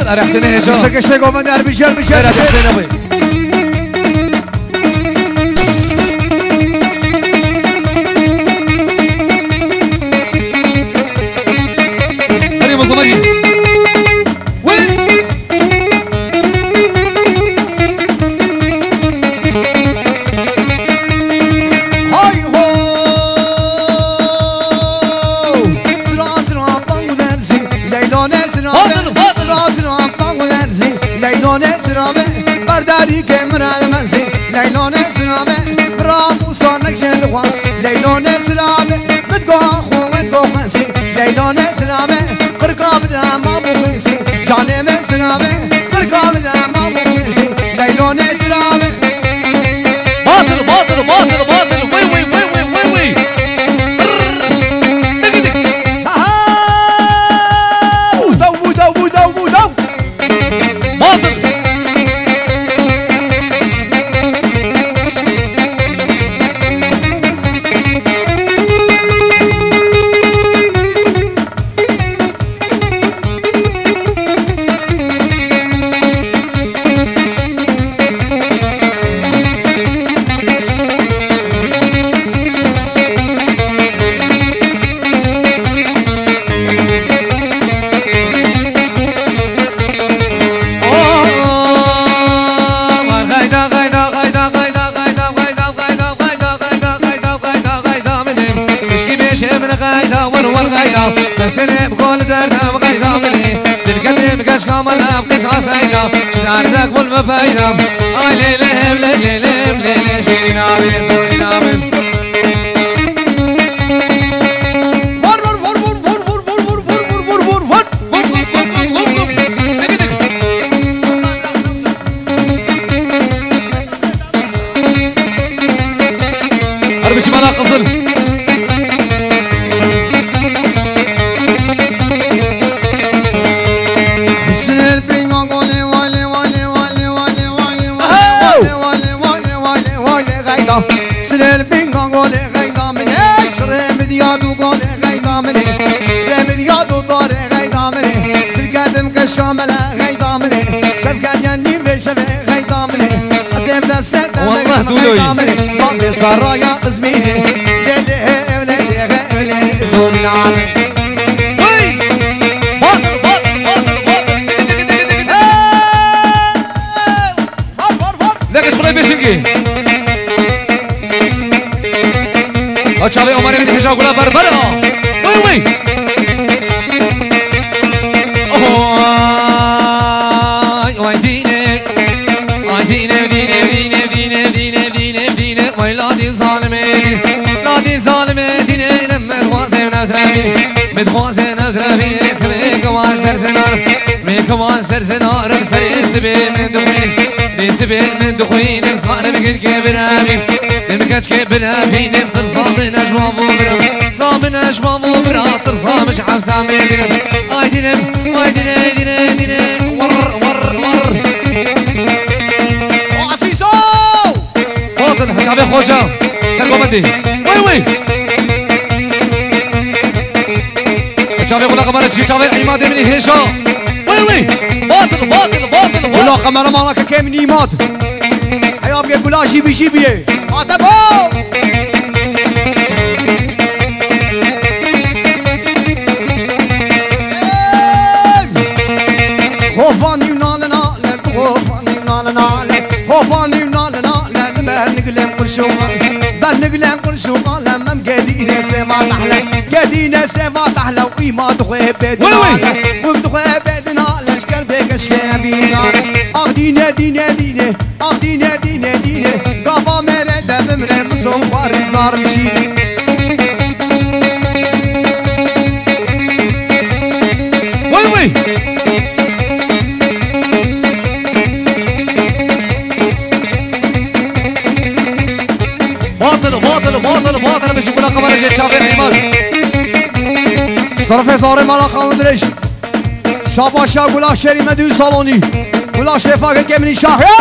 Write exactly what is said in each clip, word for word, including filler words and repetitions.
Erê Hesênê hêja. Şeke şeke govende, erê bijî, erê bijî, erê bijî. Erê Hesênê bî. Herî mezin bî. Wê. Hay ho! Zira zira bang derzî, Leyla ne zira be. Batil, batil. Zira zira bang derzî, Leyla ne zira be. Berdarî ke min re menzî, Leyla ne zira be. Bira Musa nek jê dixwaz, Leyla ne zira be. Min digo xwe, min digo xwezî, Leyla ne zira be. Qirka bide ma bixwîsî, canê me zira be. Qirka bide ma bixwîsî, Leyla ne zira be. Batil, batil, batil, batil. Wey, wey, wey, wey, wey, wey. Brrr. Dik, dik. Ha, ha. Bû daw, bû daw, bû daw, bû daw. Batil. Qeyda, wer wer qeyda, destê bi kol derda qeyda minê. Dilketê bi keşka mala qîsa seyda, çi derdek bul bi peyda. Ay lê lê hev lê lê lê lê lê şîrîna min, dorîna min. Vur, vur, vur, vur. Vur, vur, vur, vur, vur, vur, vur. Her bir şey bana kızıl. Hüsnü el pinga gole vale, vale, vale. Silêl binga golê xeyda min e, şirê min diya du golê xeyda min e, rê min diya du torê xeyda min e, dilketim keşka mele xeyda min e, şevketiye nîvê şevê xeyda min e, ez ê bi destê te Wallah, megirim Duloyî. Xeyda min e, bapê seraya Izmîrê, lê lê he ew lê lê he ew lê lê, tu min a. Hey! Batir, batir, batir, batir. Hey! Var, var, var. Leke şuraya beşinci. O çavê Omarê min hêja gula ber ber. Oy, oy. Oy, oy, dîne. Ay, dîne, dîne, dîne. Oy, ladî zalimê. Ladî zalimê, dîne. Min dixwaze nefremî. Min dixwaze nefremî. Kime kıvan sersenar. Min kıvan sersenar. Serê sibê min dixwîn. Dê sibê min dixwînim, zixanim girkê birevîm. Dê min keçkê birevînim, tirsa min e ji wan bû birim. Tirsa min e ji wan bû bira, tirsa min ji hefsa mêdirim. Ay dînim, ay dîne, dîne, dîne. Wırr, wırr, wırr. Asîso! Batil, hesabê xweşa. Ser komedî. Wey, wey. Çavê xwe la kamera çi, çavê Îmadê min hêşa. Wey, wey. Batil, batil, batil, batil. Gula kameramana ke kêm nîmat. Heya bike gula jî bijî biyê. Hate bo! Xofa nîv nale nale, xofa nîv nale nale, xofa nîv nale nale, ber nigilem qurşû, ber nigilem qurşû, alem em gedî ne seva tahle, gedî ne seva tahle, îma dixwe bê dinale, wim dixwe bê dinale, şker bê keşke bînale. Ah dîne, dîne, dîne, ah dîne, dîne, dîne, gava mere de bimre, misom xwarin zarim şîne. Wey, wey. Batil, batil, batil, batil, bijî gula kamera jê çavê Îmad. Ji terefê zarê mala xanû dirêj. Şabaşa gula şerî me dû salonî. Gula şêfa ke kemînî şahê.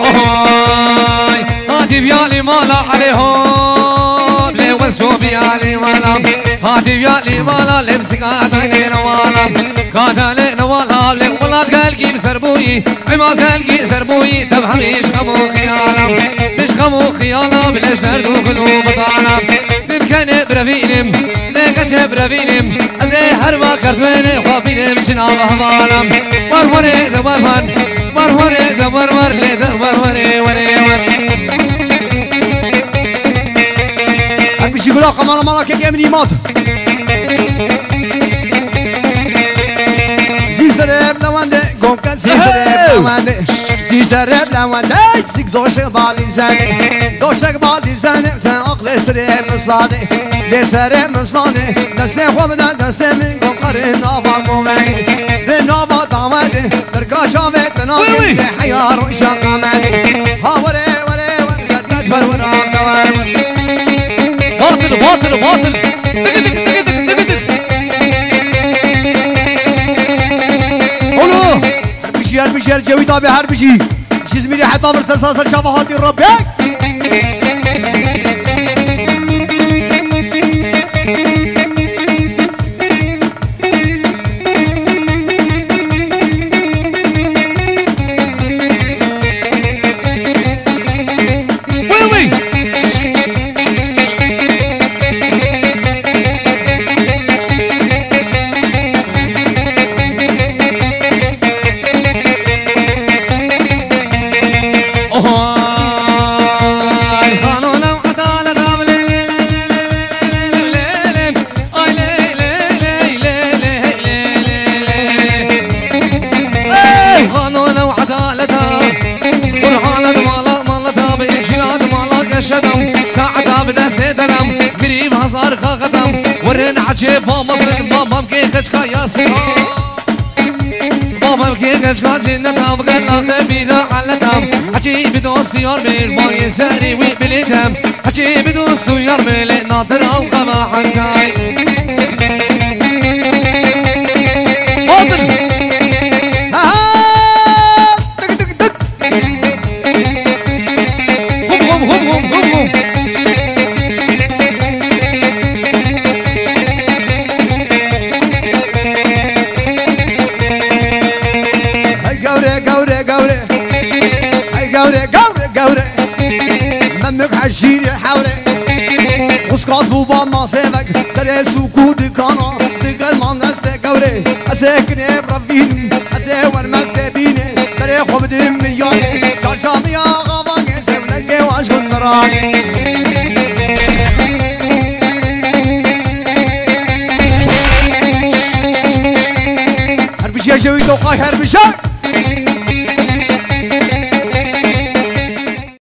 Oy, hadi viyalî mala Elê ho. Lê wez Sobiya lê mala, hatiya lê mala, lê bi sika danê ne wala. Ka danê ne wala, lê welat gelkî bi ser bûyî, ema gelkî ser bûyî, tev hemî ji xem û xiyala. Bi ji xem û xiyala, bi leş derd û gul û bitana. Zê bi kenê birevînim, zê keşê birevînim, ez ê her va kerdwênê xwe bînim ji nav hevala. War warê de war war, war warê de war war, lê de war warê, warê war. Her bijî gula qemara mala kekê min îmat. Zî serê bi lewendê, gomken zî serê bi lewendê. Zî serê bi lewendê, zî doşek balî zenê. Doşek balî zenê, te aqlê serê min zanê. Lê serê min zanê, destê xwe bide destê min, gom qerê nava gomenê. Bi nava dawetê, Derkaşa ve tena Wî, wî. Gel heya roşa kamen. Ha were, were, were, tet, tet, ver, ver, am, da, ver, ver. Batil, batil, batil. Tıkı, tıkı, tıkı, tıkı, tıkı, tıkı. Oğlum. Her bir şey, her bir şey, her Cevit abi, her bir şey. İzmir'e heta bir ses hazır, çaba hadi Rabbi. Ay, xano lew edalet am, lê, lê, lê. Ay, lê, lê, lê. Ey! Xano lew edalet am. Qur'ana di mala, mala da bi, jina di mala geşe dam. Saeta bi destê de dam. Girî bi hezar kaxetam. Werin ecêb ba mezin, ba mamkê keçka Yasin. Babam ki geçka cinneta, bugün lafı bira aletam. Hacı bir dost yar bir, bari seri wi bilitem. Hacı bir dost yar bile, nadir av kama hatay. Badır. Ha ha! Tık tık tık. Hum hum hum hum hum hum. Hey gawre, gawre, gawre. Hey gawre, gawre, gawre. Memnûk hecîrê hewre. Uskaz bû van masevek. Serê sûkû dikana. Digel man deste gawre. Ez ê kinê revîn. Ez ê werme sebîne. Berê xwe bidim min yane. Çarşamiya xavan. Her bir şey, Cevit Okay, her bir şey.